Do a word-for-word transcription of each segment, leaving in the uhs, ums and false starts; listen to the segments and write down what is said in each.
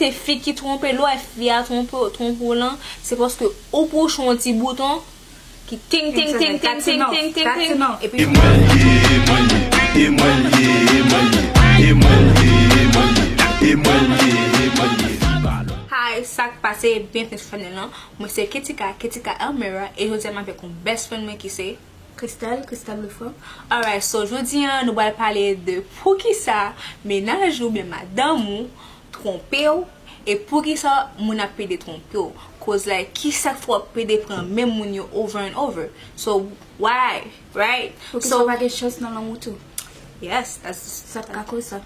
Se fi ki twonpe, lè w wè fi a twonpe, twonpe w lan, se paske ou pwoche yon ti bouton ki ting, ting, ting, ting, ting, ting, ting, ting. Epi Hi, sa k pase, byenvni sou chanèl lan. Mwen se Ketika, Ketika Elmera, e jodi a m avèk yon best friend mwen ki se Christelle, Christelle Lefranc. Alright, so jodi a nou pral pale de poukisa mennaj ou oubyen madanm ou twonpe w, e poukisa moun ap pede twonpe w. Cause, like, kisa k fè w ap pede pran menm moun yo over and over? So, why? Right? Poukisa w pa gen chans nan lanmou tou? Yes, that's, sa k ka koz sa.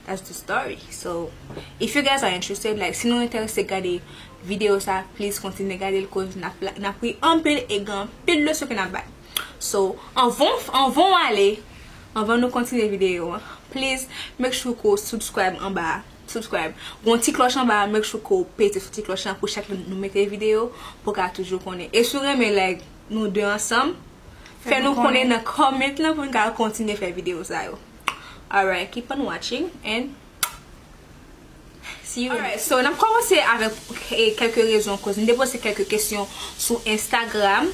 That's the story. So, if you guys are interested, like, si nou enterese gade videyo sa, please kontinye gade l, cause n ap, n ap ri anpil e gen anpil leson ke n ap bay. So, anvan, anvan w ale, anvan nou kontinye videyo an, please make sure ke w subscribe anba a. Subscribe. Gon ti klòch anba a, make sure ke w peze sou ti klòch lan pou chak lè nou mete videyo, pou w ka toujou konnen. E si w renmen, like, nou de ansanm, fè nou konnen nan comment lan pou n ka kontinye fè videyo sa yo. Alright, keep on watching and see you. Alright, so n ap kòmanse avèk, eh, kèlke rezon, cause m te poze kèlke kesyon sou Instagram.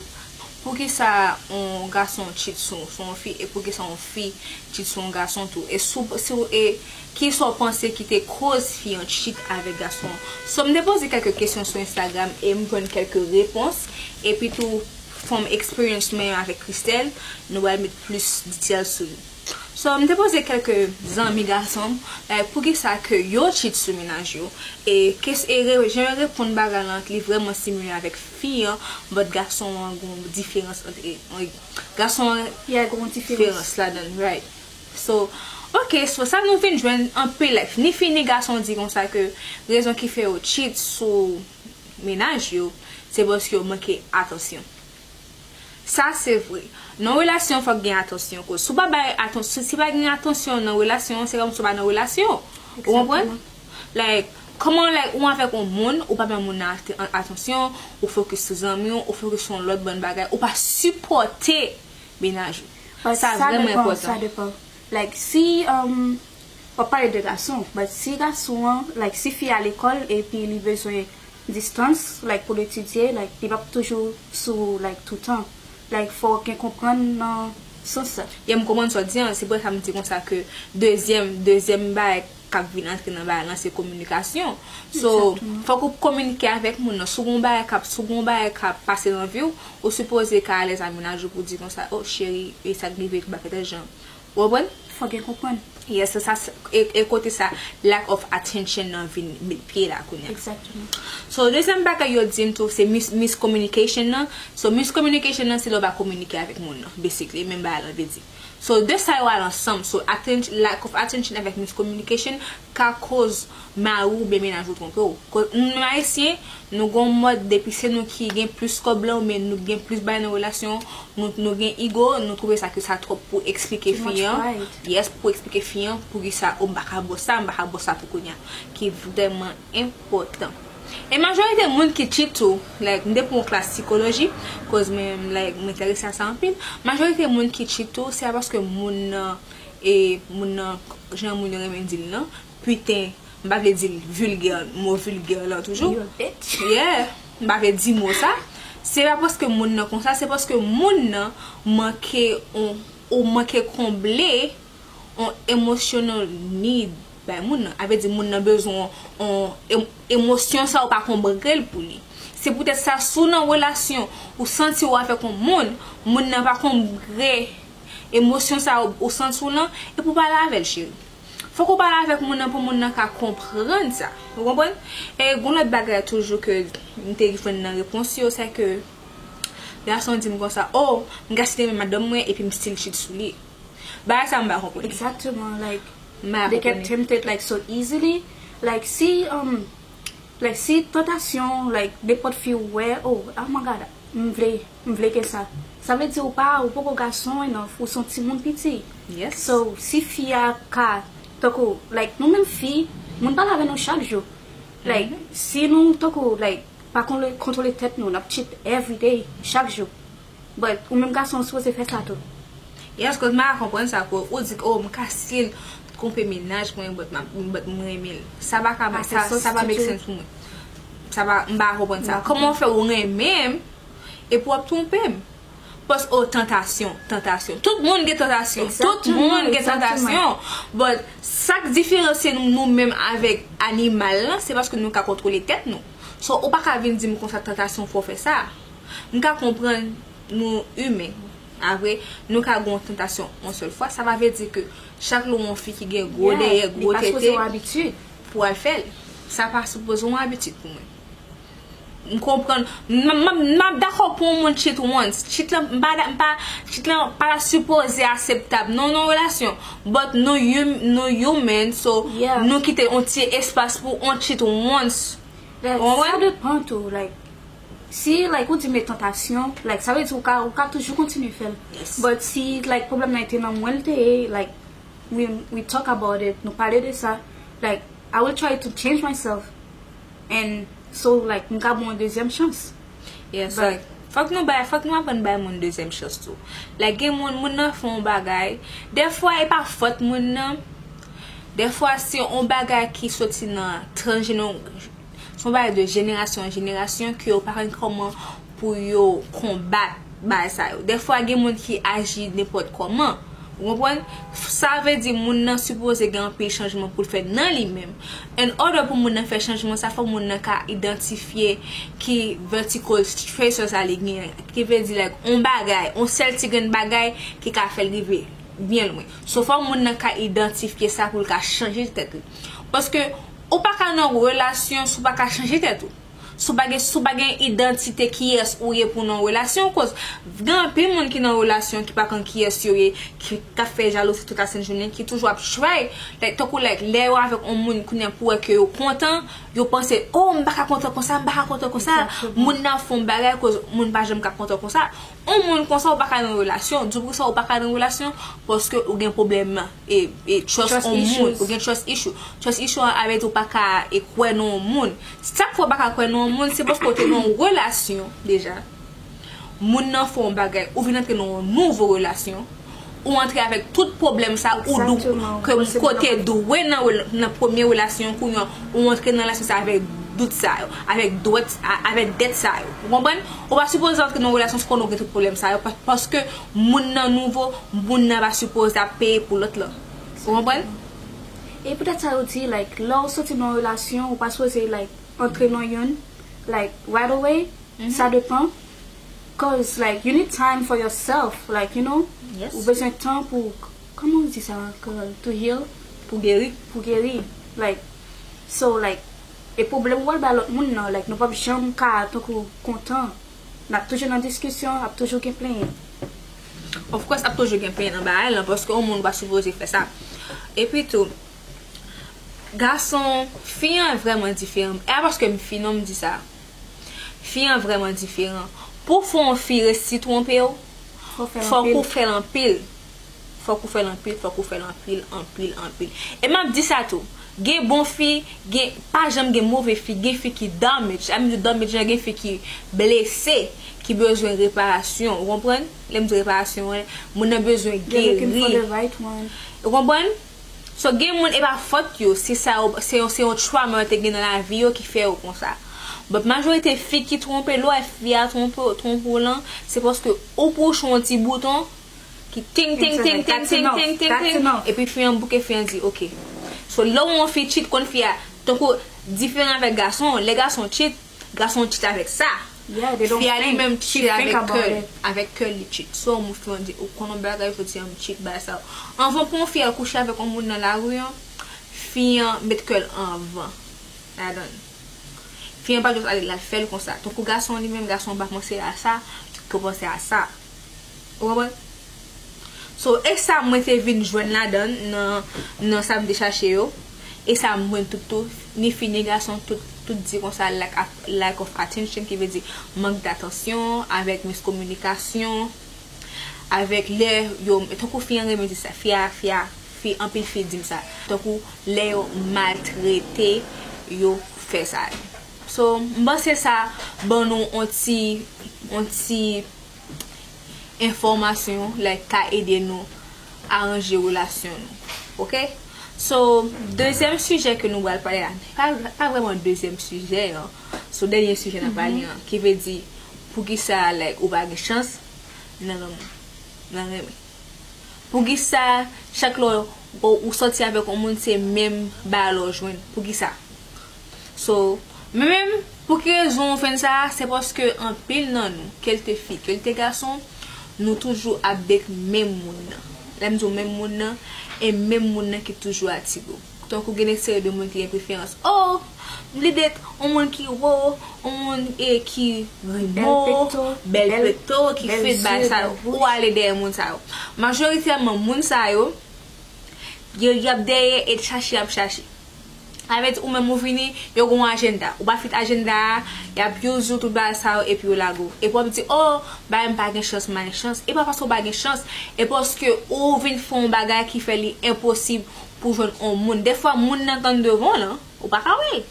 Poukisa yon gason cheat sou, sou yon fi, e poukisa yon fi cheat sou yon gason tou? E sou, sou, e kisa w panse ki te koz fi an cheat avèk gason an? So, m te poze kèlke kesyon sou Instagram e m jwenn kèlke repons. Epi tou, from experience mwen avèk Christelle, nou pral met plis detail sou li. So, m te poze kèlke zanmi gason m, like, poukisa ke yo cheat sou mennaj yo. E kes-, e re-, jan yo reponn bagay lan, li vrèman similye avèk fi an, but gason an gon diferans ant, e, e, gason an Yeah, gon diferans. Diferans ladan, right. So, ok, so sa nou vin jwenn anpil, like, ni fi ni gason di konsa ke rezon ki fè yo cheat sou mennaj yo, se paske yo manke atansyon. Sa se vre. Nan relasyon, fòk gen atansyon. Cause si w pa bay atansyon, si pa gen atansyon nan relasyon, se kòmsi w pa nan relasyon. Ou konprann? Exactement. Like, kòman, like, ou avèk yon moun, ou pa bay moun nan at-, atansyon, ou fokis sou zanmi w, ou fokis sou yon lòt bann bagay, ou pa sipòte mennaj ou. But sa sa vrèman depan, enpòtan. Sa depan. Like, si, um, w ap pale de gason, but si gason an, like, si fi a lekòl epi li bezwen distance, like, pou l etidye, like, li p ap toujou sou, like, toutan. Like, fò w gen konprann nan sans sa. Yeah, m konprann sa w di an, se pou sa m di konsa ke dezyèm, dezyèm bagay k ap vin antre nan bagay lan, se kominikasyon. So, Exactement. Fòk ou kominike avèk moun nan. Si w gen yon bagay k ap, si w gen yon bagay k ap pase nan vi w, ou sipoze ka alèz ak mennaj ou pou di konsa, "Oh, cheri, e sa k rive, m pa fè tèl jan." Ou konprann? Fòk gen konprann. Yes, se sa, se, e, e kote sa, lack of attention nan vin met pye la kounye a. Exactement. So, dezyèm bagay yo di m tou, se mis-, miscommunication nan. So, miscommunication nan, se lè w pa kominike avèk moun nan, basically, menm bagay lan vle di. So, de sa yo al ansanm. So, atten-, lack of attention avèk miscommunication ka koz mari w oubyen mennaj ou twonpe w. Koz nou menm Ayisyen, nou gon mòd depi se nou ki gen plis kòb lan, oubyen nou gen plis bagay nan relasyon, nou, nou gen ego, nou twouve sa ke sa twòp pou eksplike Too much fi an. Pride. Yes, pou eksplike fi an, poukisa, oh, m pa ka ba w sa, m pa ka ba w sa pou kounye a. Ki vrèman enpòtan. E majorite moun ki cheat tou, like, m te pran yon klas sikoloji, koz mwen, like, m enterese a sa anpil. Majorite moun ki cheat tou, se paske moun nan, e moun nan, jan moun yo renmen di l lan, piten, m pa vle di l vilgè, mo vilgè lan toujou. You a bitch. Yeah, m pa vle di mo sa. Se pa paske moun nan konsa, se paske moun nan manke on, ou manke konble on emotional need bay moun nan. A vle di moun nan bezwen on, on em-, emosyon sa ou pa konbre l pou li. Se poutèt sa, si w nan relasyon, ou santi w avèk on moun, moun nan pa konbre emosyon sa ou, ou santi w lan, epi w pale avè l, cheri. Fòk ou pale avèk moun nan pou moun nan ka konprann sa. Ou konprann? E gon lòt bagay toujou ke m te jwenn nan repons yo, se ke gason di m konsa, "Oh, m ka site men madanm mwen epi m still cheat sou li." Bagay sa m pa konprann. Exactement, like, M pa they get konprann. Tempted, like, so easily. Like, si, um, like, si tantasyon, like, nenpòt fi ou wè, "Oh, oh my God, m vle, m vle gen sa." Sa vle di ou pa, ou poko gason enough, ou se yon timoun piti. Yes. So, si fi a ka, tankou, like, nou menm fi, moun pale avè nou chak jou. Like, Mhm. Si nou, tankou, like, pa kon-, kontwole tèt nou, n ap cheat every day, chak jou. But, ou menm gason, ou sipoze fè sa tou. Yes, cause m pa konprann sa, ke ou di, "Oh, m ka still twonpe mennaj mwen, but m ap, but m renmen l. Sa pa ka, sa, sa pa make sense pou mwen. Sa pa, m pa konprann sa. Kòman w fè ou renmen m epi w ap twonpe m? Paske, oh, tantasyon, tantasyon. Tout moun gen tantasyon. Tout moun gen tantasyon. But sa k diferansye nou, nou menm avèk animal lan, se paske nou ka kontwole tèt nou. So, ou pa ka vin di m konsa tantasyon fè w fè sa. M ka konprann nou imen. Apre, nou ka gen yon tantasyon yon sèl fwa. Sa pa vle di ke chak lè yon fi ki gen gwo dèyè, gwo tete, pou al fè l. Sa pa sipoze yon abitid pou mwen. M konprann. M, m, m ap dakò pou yon moun cheat once. Cheat lan, m pa, m pa, cheat lan pa sipoze akseptab. Non, non, relasyon. But nou, hum, nou human, so nou kite yon ti espas pou yon cheat once. Sa depan tou, like, si, like, ou di m tantasyon, like, sa vle di ou ka, ou ka toujou kontinye fè l. But si, like, pwoblèm nan te nan mwen l te ye, like, we, we talk about it, nou pale de sa, like, I will try to change myself. And so, like, m ka ba yon dezyèm chans. Yes, like, fòk nou bay, fòk nou aprann bay moun dezyèm chans tou. Like, gen moun, moun nan fè yon bagay. Dèfwa, e pa fòt moun nan. Dèfwa, se yon bagay ki soti nan transjener-, se yon bagay de jenerasyon an jenerasyon ke yo pa konn kòman pou yo konbat bagay sa yo. Dèfwa, gen moun ki aji nenpòt kòman. Ou konprann? Sa vle di moun nan sipoze gen anpil chanjman pou l fè nan li menm. In order pou moun nan fè chanjman sa, fò moun nan ka idantifye ki vertical tracer sa li genyen. Ki vle di, like, yon bagay, yon sèl ti grenn bagay ki ka fè l rive byen lwen. So, fò moun nan ka idantifye sa pou l ka chanje tèt li. Paske ou pa ka nan relasyon si w pa ka chanje tèt ou. Si w pa gen, si w pa gen idantite kiyès ou ye pou nan relasyon, koz gen anpil moun ki nan relasyon ki pa konn kiyès yo ye, ki, k ap fè jalouzi tout lasent jounen, ki toujou ap try, like, tankou, like, lè yo avèk yon moun kounye a pou wè ke yo kontan, yo panse, oh, m pa ka kontan konsa, m pa ka kontan konsa, moun nan ap fè yon bagay koz moun pa janm ka kontan konsa. Yon moun konsa ou pa ka nan relasyon, di w pou sa ou pa ka nan relasyon, paske ou gen pwoblèm e, e trust on moun, ou gen trust issue. Trust issue a vle di ou pa ka e kwè nan yon moun. Sa k fè ou pa ka kwè nan yon moun, se paske ou te nan yon relasyon deja. Moun nan fè yon bagay, ou vin antre nan yon nouvo relasyon, ou antre avèk tout pwoblèm sa, ou dou, ke kote dwe nan, nan premye relasyon, kounye a, ou antre nan relasyon sa avèk dout sa yo, avèk dwèt, a, avèk dèt sa yo. Ou konprann? Ou pa sipoze antre nan relasyon si konnen ou gen tout pwoblèm sa yo, pa, paske moun nan nouvo, moun nan pa sipoze ap peye pou lòt lan. Ou konprann? E poutèt sa yo di, like, lè w soti nan yon relasyon, ou pa sipoze, like, antre nan youn, like, right away. Sa depan. Cause, like, you need time for yourself, like, you know, ou bezwen tan pou, kòman w di sa ankò? To heal? Pou geri. Pou geri. Like, so, like, e pwoblèm ou pral bay lòt moun nan, like, nou p ap janm ka tankou kontan. N ap toujou nan diskisyon, ap toujou gen plenyen. Of course, ap toujou gen plenyen nan bagay lan, paske yon moun pa sipoze fè sa. Epi tou, gason, fi an vrèman diferan. E pa paske m fi non m di sa. Fi an vrèman diferan. Pou fè yon fi resi twonpe w, fòk ou fè l anpil. Fòk ou fè l anpil, fòk ou fè l anpil, anpil, anpil. E m ap di sa tou. Gen bon fi, gen, pa janm gen move fi, gen fi ki damage. Sa vle di damage lan, gen fi ki blese, ki bezwen reparasyon. Ou konprann? Lè m di reparasyon, moun nan bezwen geri. Ou konprann? So, gen moun, e pa fòt yo, se sa yo, se yon, se yon trauma yo te gen nan lavi yo ki fè yo konsa. But majorite fi ki twonpe, lè w wè fi a twonpe, twonpe w lan, se paske ou pouche yon ti bouton ki ting, ting, ting, ting, ting, ting, ting, ting, epi fi an bouke, fi an di, ok. So, lè w wè yon fi cheat, konn fi a, tankou diferan avèk gason, lè gason cheat, gason cheat avèk sa. Fi a li menm cheat avèk kè l, avèk kè l li cheat. So, moun fi an di, ou konn yon bagay, jodi a m cheat, bagay sa yo. Anvan pou yon fi al kouche avèk yon moun nan lari an, fi an met kè l anvan ladan l. Fi an pa just ale l al fè l konsa. Tankou gason li menm, gason pa panse a sa, ke w panse a sa. Ou konprann? So, e sa mwen te vin jwenn ladan nan, nan sa m te chache yo. E sa m jwenn tout tou, ni fi ni gason, tout, tout di konsa lack, lack of attention, ki vle di mank datansyon, avèk miskominikasyon, avèk lè yo, tankou fi an renmen di sa, fi a, fi a, fi, anpil fi di m sa. Tankou lè yo maltrete, yo fè sa yo. So, m panse sa ban nou on ti, on ti enfòmasyon, like, ka ede nou aranje relasyon nou. Ok? So, dezyèm sijè ke nou pral pale la, pa, pa vrèman dezyèm sijè an. So, dènye sijè n ap pale an, ki vle di, poukisa, like, ou pa gen chans nan lanmou, nan renmen. Poukisa, chak lè ou, ou sòti avèk yon moun, se menm bagay la w jwenn? Poukisa? So, mwen menm, pou ki rezon w fè sa a, se paske anpil nan nou, ke l te fi, ke l te gason, nou toujou ap date menm moun nan. Lè m di w menm moun nan, e menm moun nan ki toujou atire w. Tankou gen de seri de moun ki gen preferans. Oh, m vle date yon moun ki wo, yon moun, e, ki gwo, bèl pekto, ki fit, bagay sa yo. Ou ale dèyè moun sa yo. Majoritèman moun sa yo, yo, y ap dèyè e chache, y ap chache. Sa vle di ou menm ou vini, yo gen yon ajanda. Ou pa fit ajanda a, y ap use ou tout bagay sa yo epi yo lage w. Epi w ap di, oh, bagay m pa gen chans, m pa gen chans. E pa paske w pa gen chans, e paske ou vin fè yon bagay ki fè li enposib pou jwenn yon moun. Dèfwa moun nan tann devan w lan, ou pa ka wè l.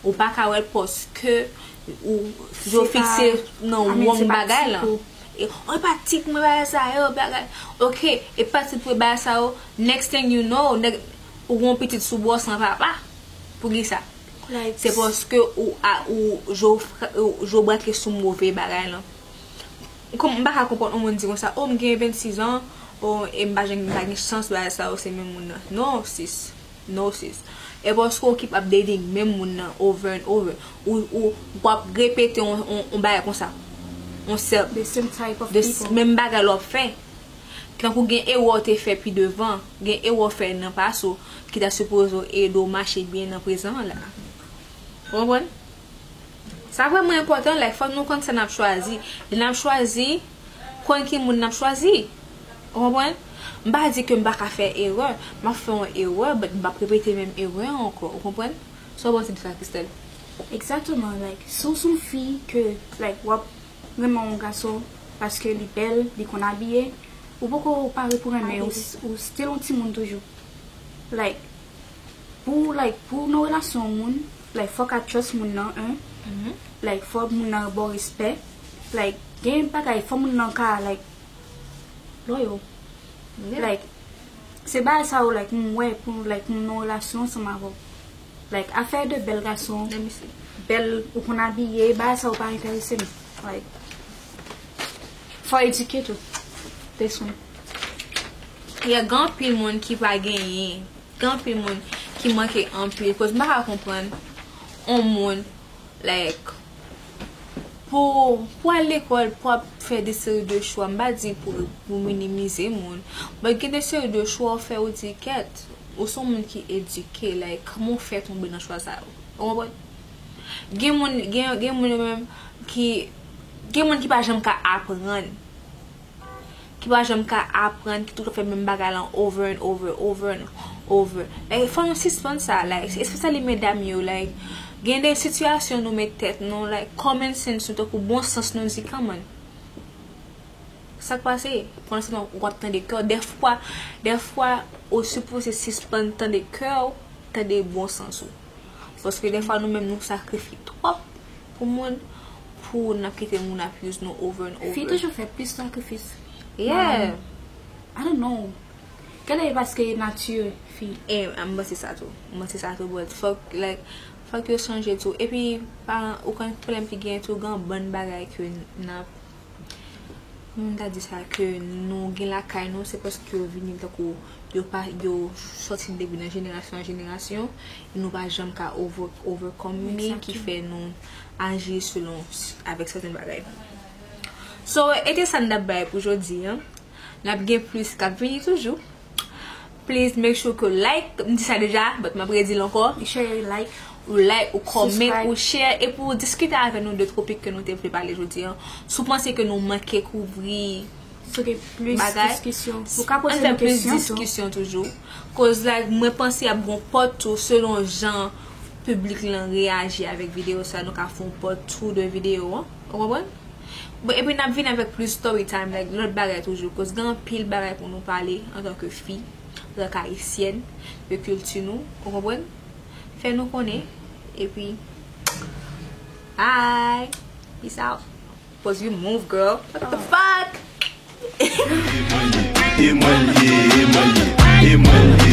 Ou pa ka wè l paske ou je w fikse nan wòm bagay lan. E, oh, e pa tit mwen bagay sa yo, bagay. Ok, e pa tit mwen bagay sa yo. Next thing you know, nèg, ou gen yon pitit sou bò san papa. Poukisa? Se paske ou, a, ou je w fra-, ou je w brake sou move bagay lan. Kòm m pa ka konprann yon moun di konsa, oh, m gen vennsis an, oh, e m pa janm, m pa gen chans bagay sa yo, se menm moun nan. Non, sis. No, sis. E paske w keep updating menm moun nan over and over. Ou, ou, w ap repete yon, yon, yon bagay konsa. Yon sèk. The same type of people. Menm bagay la w ap fè. Tankou gen erè w te fè pi devan, gen erè w fè nan pase w, ki ta sipoze ede w mache byen nan prezan an la. Ou konprann? Sa vrèman enpòtan, like, fòk nou konn sa n ap chwazi. Lè n ap chwazi, konn ki moun n ap chwazi. Ou konprann? M pa di ke m pa ka fè erè. M ap fè yon erè, but m p ap repete menm erè an ankò. Ou konprann? Sa w panse de sa, Christelle? Egzakteman, like, si w se yon fi ke, like, w ap renmen yon gason paske li bèl, li konn abiye, ou poko pare pou renmen, ou, ou still yon timoun toujou. Like, pou, like, pou w nan relasyon yon moun, like, fòk a trust moun nan, en. Like, fòk moun nan ba w respè. Like, gen bagay, fòk moun nan ka, like, loyal. Like, se bagay sa yo, like, m wè pou, like, m nan relasyon ansanm avè w. Like, afè de bèl gason, bèl, ou konn abiye, bagay sa yo pa enterese m. Like, fò edike tou. Te sou. Yeah, gen anpil moun ki pa genyen. Gen anpil moun ki manke anpil. Koz m pa ka konprann yon moun, like, pou, pou al lekòl, pou ap fè de seri de chwa. M pa di pou, pou minimize moun. But gen de seri de chwa ou fè ou di, kèt, ou se yon moun ki edike, like, kòman w fè tonbe nan chwa sa yo? Ou konprann? Gen moun, gen, gen moun yo menm ki, gen moun ki pa janm ka aprann. Ki pa janm ka aprann, ki toujou ap fè menm bagay lan over and over, over and over. Like, fò nou sispann sa, like, especially medam yo, like, gen de sitiyasyon nou met tèt nou, like, common sense nou, tankou bon sans nou di, come on. Sa k pase? Pandan w ap tande kè w. Dèfwa, dèfwa, ou sipoze sispann tande kè w, tande bon sans ou. Paske dèfwa nou menm nou sakrifye twòp pou moun, pou n ap kite moun ap use nou over and over. Fi toujou fè plis sakrifis. Yeah. I don't know. Kèlè e paske nati fi. E, m panse sa tou. M panse sa tou, but fòk, like, fòk yo chanje tou. Epi, paran, ou konn pwoblèm ki gen tou, gen yon bann bagay ke n ap Moun ta di sa ke nou gen lakay nou, se paske yo vini tankou yo pa, yo sòti depi nan jenerasyon an jenerasyon, e nou pa janm ka over, overcome li, ki fè nou aji selon s-, avèk sèten bagay. So, e te sa n t ap bay pou jodi a. N ap gen plis k ap vini toujou. Please make sure ke w like, m di sa deja, but m ap redi l ankò. Share, like. Ou like, ou comment, ou share, epi w diskite avè nou de topik ke nou te vle pale jodi a. Si w panse ke nou manke kouvri bagay, ann fè plis diskisyon toujou. Koz, like, mwen panse ap gon part two selon jan piblik lan reyaji avèk videyo sa, nou ka fè yon part two de videyo an. Ou konprann? Bon, epi n ap vin avèk plis story time, like, lòt bagay toujou, koz gen anpil bagay pou nou pale antanke fi, antanke ayisyèn, de kilti nou, ou konprann? Fè nou konnen, epi, bye! Peace out! Koz you move, girl. What the fuck? E mwen l ye, e mwen l ye, e mwen l ye, e mwen l ye.